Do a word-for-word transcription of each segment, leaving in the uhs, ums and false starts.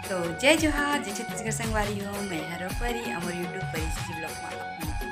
तो जय जोहार, जय छत्तीसगढ़ संगवारी हो, मैं हरो परी, अमर YouTube परी जी vlog में आप मन के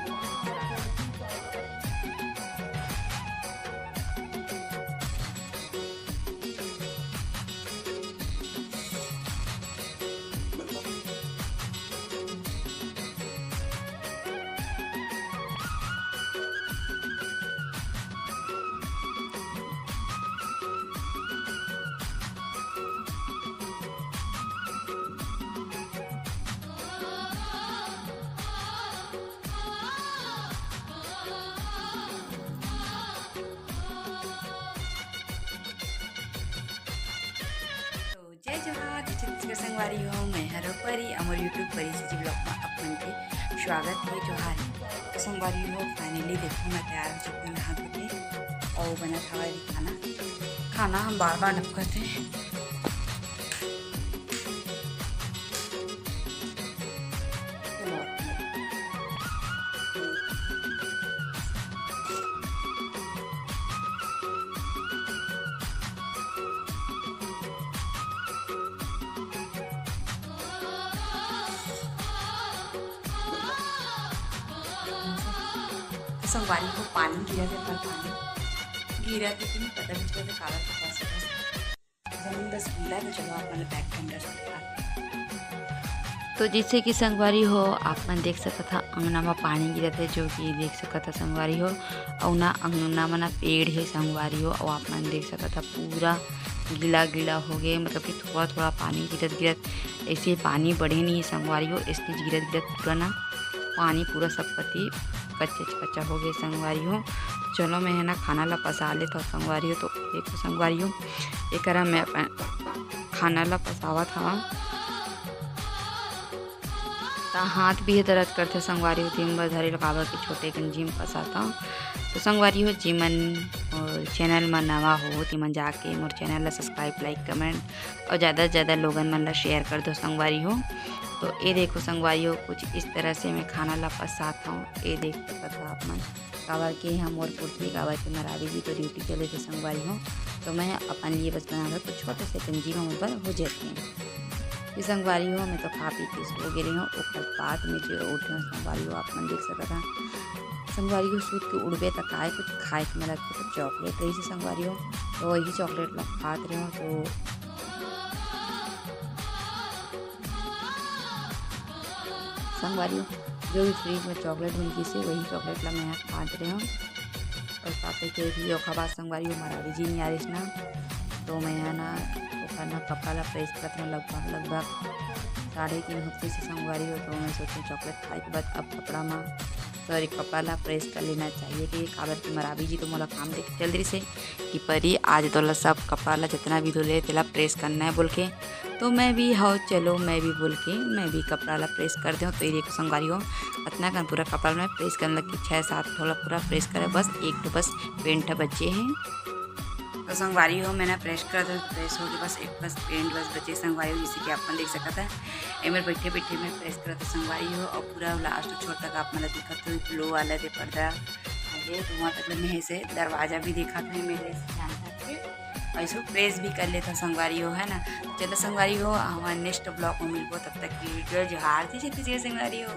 तो जय जोहार, जय छत्तीसगढ़ संगवारी हो, मैं हरो परी, अमर YouTube परी जी vlog में आप मन के स्वागत है, जोहार है। तो संगवारी हो, finally देखो मैं तैयार हो चुकी हूँ नहा धो के, और बना था अभी खाना। खाना हम बार बार डबकत हैं। संगवारी हो, पानी गिरत हे, पर पानी गिरत हे कि नहीं पता नहीं चलत हे, काला पता से बस जमीन बस गीला हे। तो चलो आप मन पैक कर सकता। तो जैसे कि संगवारी हो, आप मन देख सकत हा, अंगना म पानी गिरत हे, जो कि देख सकत हा संगवारी हो। अउ ना अंगना म ना पेड़ हे संगवारी हो, अउ आप मन देख सकत हा, पूरा गीला गीला हो गए, मतलब कि थोड़ा थोड़ा पानी गिरत गिरत, ऐसे पानी बढ़े नहीं हे संगवारी हो, ऐसे गिरत गिरत पूरा ना पानी पूरा सब कति कच्चा कच्चा हो गए संगवारी हो। चलो, मैं है ना खाना ला पसा लेत हव संगवारी हो। तो देखो संगवारी हो, एकरा मैं अपन खाना ला पसावत हवा। त हाथ भी दर्द करथे संगवारी हो, दिन भर धरे ल, काबर के छोटे कन जी म पसात हव। तो संगवारी हो, जी मन मोर channel म नवा हो, ते मन जाके मोर channel ला subscribe, like, comment और ज़्यादा से ज़्यादा लोगन मन ला share कर दो संगवारी हो। तो ये देखो संगवारी हो, कुछ इस तरह से मैं खाना ला पसात हव। ये देख सकत हा आप मन, काबर के हम मोर कुर्सी, काबर के मरावी जी तो duty चले थे संगवारी हो, तो मैं अपन लिए बस बना लो तो छोटे से कन जी म मोर बर हो जाते हैं। ये संगवारी हो, मैं तो खा पी के सो गे रही हूँ, ओकर बाद में जो उठे हूँ संगवारी हो, आप मन देख सकत हा। संगवारी हो, सूत के उठबे त काय कुछ खाए के मन लगथे, तो chocolate रही से संगवारी हो, तो वही chocolate ला खात रहे हूँ। तो संगवारी हो, जो भी fridge में chocolate मिल गिस हे, वही chocolate ला मैं यहाँ खात रहे हूँ। और पापा के भी ओखर बाद संगवारी हो, मरावी जी नहीं आ रहिस ना, तो मैं यहाँ ना ओखर ना कपड़ा ला press करत हूँ। लगभग लगभग साढ़े तीन होत रहिस हे संगवारी हो, तो मैं सोचे chocolate खाए के बाद अब कपड़ा मा, sorry, कपड़ा ला press कर लेना चाहिए, कि काबर कि मरावी जी तो मोला काम दे के चल रहिस हे कि परी, आज तोला सब कपड़ा ला जितना भी धुले तेला press करना है बोल के। तो मैं भी, हव चलो, मैं भी बोल के मैं भी कपड़ा ला press कर देव। तो ये देखो संगवारी हो, अतना कन पूरा कपड़ा मैं press करने लगी, छः सात ठो ला पूरा press करे, बस एक ठो बस pant बचे है। तो संगवारी हो, मैं ना press कर दे, press हो गए, बस एक बस pant बस बचे संगवारी हो, जैसे कि आप मन देख सकत है। एमेर बैठे बैठे मैं press करत संगवारी हो, और पूरा last छोर तक आप मन ला दिखत हो, blue वाला दे पर्दा, अरे, तो वहाँ तक ले मैं ऐसे दरवाजा भी देखत हूँ, मेरे ध्यान रख के, और इसको press भी कर लेता संगवारी हो, है ना। चलो संगवारी हो, हमारे next vlog में मिलबो, तब तक के लिए जय जोहार, जय छत्तीसगढ़ संगवारी हो।